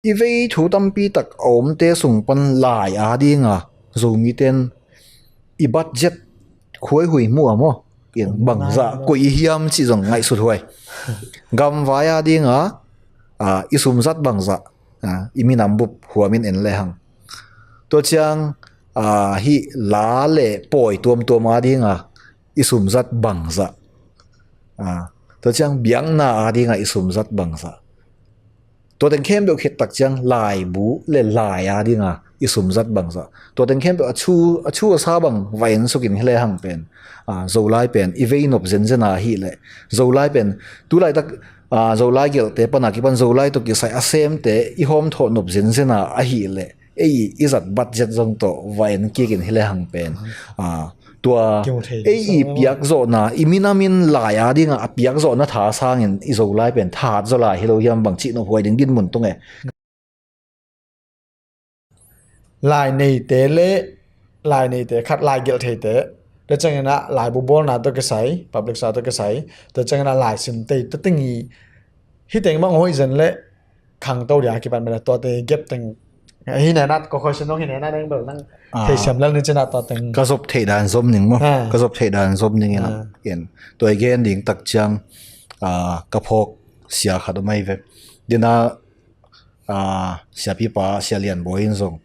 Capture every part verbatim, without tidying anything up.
i vei thu tampi tak a omte sung pan lai a dinga Zomite'n i budget khuaihui mu a maw? Bangzah koih i hiam cih zong ngaihsut huai. Gamvai a dinga i sumzat bangzah, i minam bup huamin en lehang. Tua ciang hih la le pawi tuamtuam a dinga i sumzat bangzah. Tua ciang biakna a dinga i sumzat bangzah. Tua teng khempeuh khit tak ciang laibu le lai a dinga i sumzat bangzah. Tua teng khempeuh a thu a sa bang va en sukin hi lehang pen, Zolai pen i vei nop zenzen a ahih leh, Zolai pen tulaitak Zolai gelhte pana kipan Zolai tawh kisai a semte i hawmthawh nop zenzen a ahih leh, ei i zat budget zong tawh va en kikin hi lehang pen, tua ei i piakzawhna, i minamin lai a dinga a piakzawhna tha sangin i Zolai pen thahat zaw lai hi lo hiam, bang cih nop huai ding dinmun tung e. Lai neite le lai neite khat, lai gelh theite, tua ciangin ah laibu bawlna tawh kisai, public sa tawh kisai, tua ciangin ah lai sim tei tua teng i hi teng bang hoih zen le khangto dia kipan mela tuate gap teng. Hi nena ko khoi sin dong hi nena deng bel nang theisiam lel ni cina tua teng. Ka zop theih dan zom ning maw? Ka zop theih dan zom ning ina. Tua i gen ding tak ciang ka phawk sia khat a mai ve. Dina siapipa Sia Lian Bawi in zong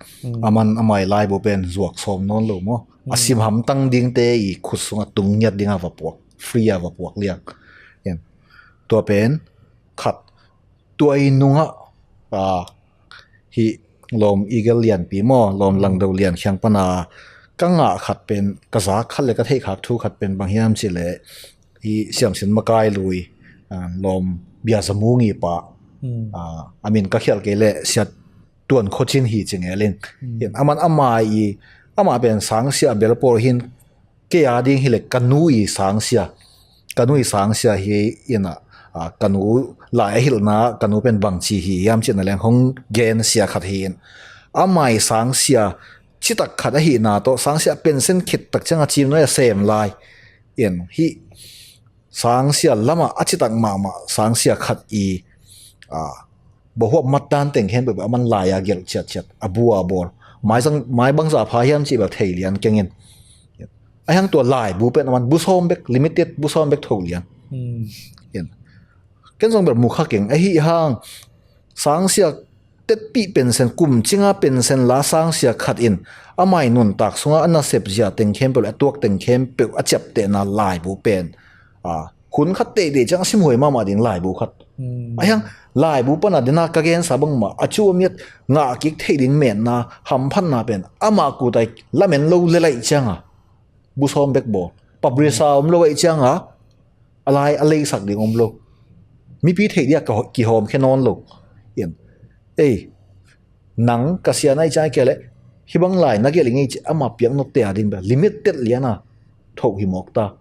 aman amai laibu pen zuak sawm nawn lo maw? A sim hamtang dingte i khut sungah tung ngiat dinga va puak, free a va puak liang. Tua pen khat, tua i nungah hih lawm Eagle Lianpi maw, lawm Langdo Lian khiang pana ka ngah khat pen, ka zak khat le ka theihkhak thu khat pen bang hiam cih leh, hih Siamsin Makai Lui, lawm Bia Za Mung i pa, a min ka khialh kei leh Sia Tuan Khua Cin hi ci ngel in. Aman amah i, amah pen sangsia a bel pawl hin, kei a ding hileh ka nu i sangsia, ka nu i sangsia hi ina, ka nu lai a hilhna ka nu pen bangci hi hiam cihna leng hong gen sia khat hi in. Amah i sangsia citak khat ahihna tawh sangsia pensen khit tak cianga cimnuai a sem lai in hih sangsia lamah a citak mahmah sangsia khat i bohuap matdan teng khempeuh aman lai a gelh ciatciat, a bu a bawl. Mai bangzah pha hiam cih bel thei lian kengin. Ahiang tua laibu pen aman bu sawm bek, limited bu sawm bek tho lian. Ken zong bel mukha keng ahi hang sangsia tetpih pensen, kum cinga pensen la sangsia khat in amai nuntak sunga a nasep zia teng khempeuh le a tuak teng khempeuh a ciaptehna laibu pen hun khat teitei ciang a simhuai mahmah ding laibu khat. Ahiang laibu pana dena ka gensa bangmah a cu a miat ngah kik theih ding metna, hamphatna pen amah kutai lamen lo lelaih cianga bu sawm bek bawl. Publish a om lo aih cianga a lai a leisak ding om lo. Mipi theih dia kihawm khia nawn lo. Ei, nang ka sia na i ciang a kia leh hih bang lai na gelh i ngei ci ama piak nop te a ding bel limited liana thoh hi mawk ta.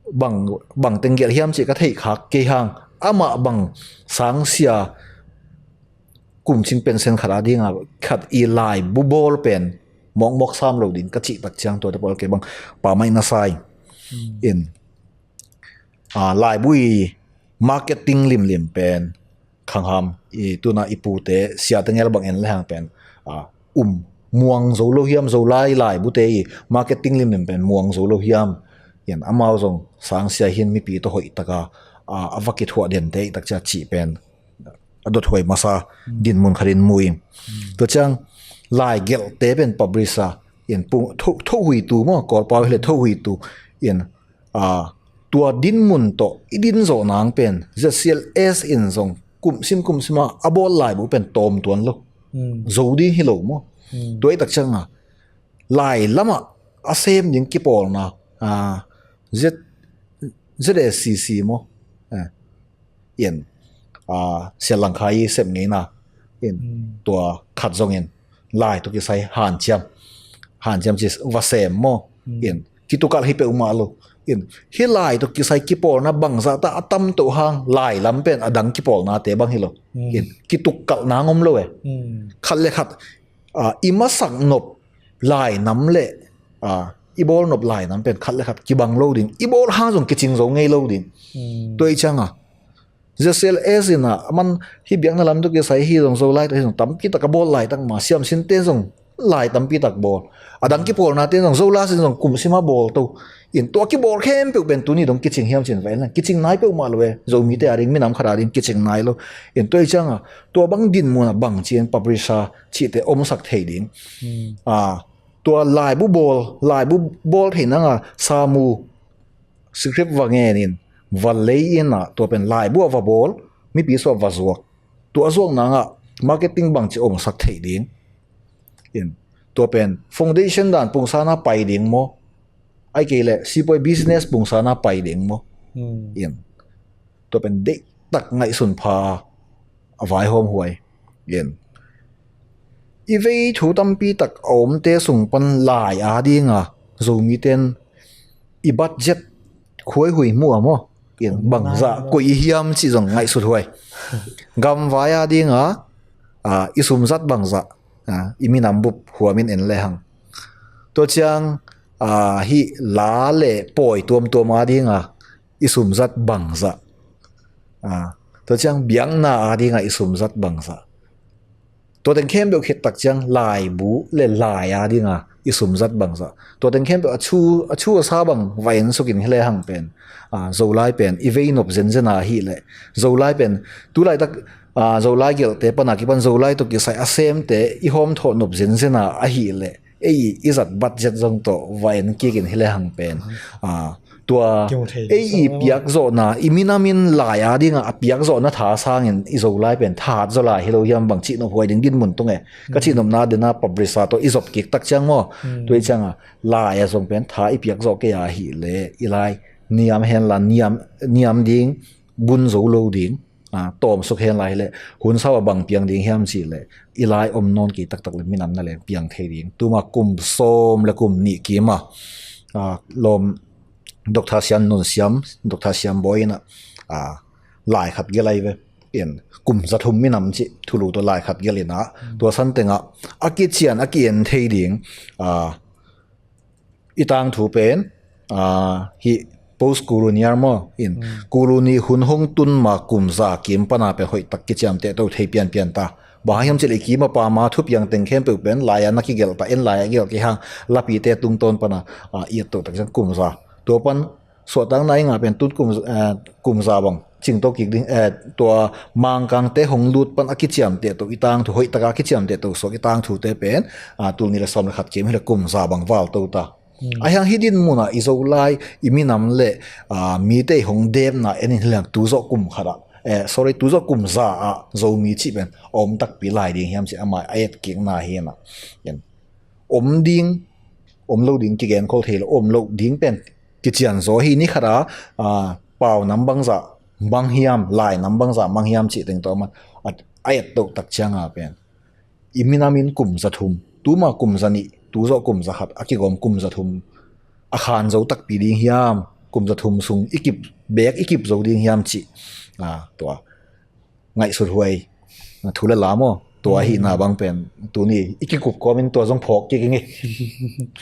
Bang, bang teng gelh hiam cih ka theih khak kei hang, amah bang sangsia kum cing pensen khat a dinga khat i laibu bawl pen mawkmawk sam lo ding ka cih tak ciang tuate pawl kei bang pamai na sai in. Laibu i marketing limlim pen khangham i tuna i pute siate ngel bang en lehang pen um muang zo lo hiam, Zolai laibute i marketing limlim pen muang zo lo hiam. Amau zong sangsia hin mipi tawh hoih taka a va kithuah dente i tak cia cih pen a dothuai masa dinmun khatin mu in. Tua ciang lai gelhte pen publish a in thohuitu maw, Kawlpau hileh thohuitu in tua dinmun tawh i din zawh nang pen Z C L S in zong kumsim kumsima a bawl laibu pen tawm tuan lo. Zo ding hi lo maw? Tua i tak cianga lai lamah a sem ding kipawlna Z, Z A C C maw? In Sia Langkhai i sep ngeina in tua khat zongin lai tawh kisai hanciam, hanciam ci va sem maw? In kitukalh hi peuhmah lo. In hih lai tawh kisai kipawlna bangzah ta a tamtoh hang lai lam pen a dang kipawlnate bang hi lo. In kitukalh nang om lo e. Khat le khat i masak nop lai nam le i bawl nop lai nam pen khat le khat kibang lo ding, i bawl hang zong kicing zo ngei lo ding. Tua i cianga ZCLS in ah, aman hih biakna lam tawh kisai hi zong, Zolai tawh hi zong tampi tak a bawl laitak mah, siamsinte zong lai tampi tak bawl. A dang kipawlnate zong Zolai sin zong kum sima bawl to. In tua kibawl khempeuh pen tuni dong kicing hiam cin va en lang. Kicing nai peuhmah lo e. Zomite a ding, minam khat a ding kicing nai lo. In tua hi ciangah tua bang dinmun ah bang ci-in publisher cihte omsak thei ding. Ah, tua laibu bawl, laibu bawl thei nangah samu script va ngen in, va lei in ah, tua pen laibu ah va bawl, mipi sungah va zuak. Tua zuak nangah marketing bangci omsak theih ding. In, tua pen foundation dan pungsan a pai ding maw? Ahih kei leh sipuai business pungsan a pai ding maw? Hmm. In, tua pen deihtak ngaihsun pha a vaihawm huai. In, i vei thu tampi tak a omte sung pan lai a dinga Zomite'n i budget khuaihui mu a maw? In, bangzah koih i hiam cih zong ngaihsut huai. Gamvai a dinga, ah, i sumzat bangzah, ah, i minam bup huamin en lehang. Tua ciang, ah, hih la le pawi tuamtuam a dinga i sumzat bangzah. Ah, tua ciang biakna a dinga i sumzat bangzah. Tua teng khempeuh khit tak ciang laibu le lai a dinga i sumzat bangzah. Tua teng khempeuh a thu, a thu a sa bang va en sukin hi lehang pen, ah, Zolai pen i vei nop zenzen a ahih leh, Zolai pen tulaitak, ah, Zolai gelhte pan a kipan Zolai tawh kisai a semte i hawmthawh nop zenzen a ahih leh, ei i zat budget zong tawh va en kikin hi lehang pen, ah, tua ei i piakzawhna, i minam in lai a dinga a piakzawhna tha sangin i Zolai pen thahat zaw lai hi lo hiam bang cih nop huai ding dinmun tung e. Ka cih nopna dena publisher tawh i zop kik tak ciang maw? Tua hi cianga lai a zong pen tha i piakzawh kei a ahih leh i lai niam henla niam, niam ding, bun zo lo ding. Ah, tawmsuk henla hileh hun sau a bang piang ding hiam cih leh i lai om nawn kei taktak le minam na le piang thei ding. Tuma kum sawm le kum nih kima, ah, lawm Doctor Sian Nun Siam, Doctor Siam Bawi in ah, ah, lai khat gelh ahi ve. In, kum zathum minam cih thulu tawh lai khat gelh in ah, tua san tengah a kician a ki-en thei ding, ah, i tangthu pen, ah, hih post colonial maw? In, colony hun hong tun ma kum za kim pana pen hoihtak kiciamteh to thei pianpian ta. Bang hang hiam cih leh i kima pama thupiang teng khempeuh pen lai a na kigelh ta, en lai a gelh kei hang, lapite tungtawn pana, ah, i et to tak ciang kum za. Tua pan suahtakna i ngah pen tun kum, eh, kum za bang cingto kik ding, eh, tua Mangkangte hong lut pan a kiciamteh to i tangthu, hoihtaka kiciamteh to suak i tangthute pen, ah, tul nih le sawm le khat kim hileh kum za bang val to ta. Ahi hang hih dinmun ah i Zolai, i minam le, ah, mite i hong demna en in hileh tu zawh kum khat ah, eh, sorry, tu zawh kum za ah Zomi cih pen a om takpi lai ding hiam cih amah a etkikna hi in ah. Om ding, om lo ding kigenkhol thei lo, om lo ding pen kician zaw hi. Ni khat a, ah, pau nam bangzah mang hiam, lai nam bangzah mang hiam cih teng tawh amah a, a et toh tak cianga pen i minam in kum zathum, tuma kum zanih, tu zawh kum zakhat a kigawm kum zathum a khan zo takpi ding hiam, kum zathum sung i kip, bek i kip zo ding hiam cih, ah, tua ngaihsut huai, ah, thu le la maw? Tua ahihna bang pen tuni i kikup kawmin tua zong phawk kik ing ei.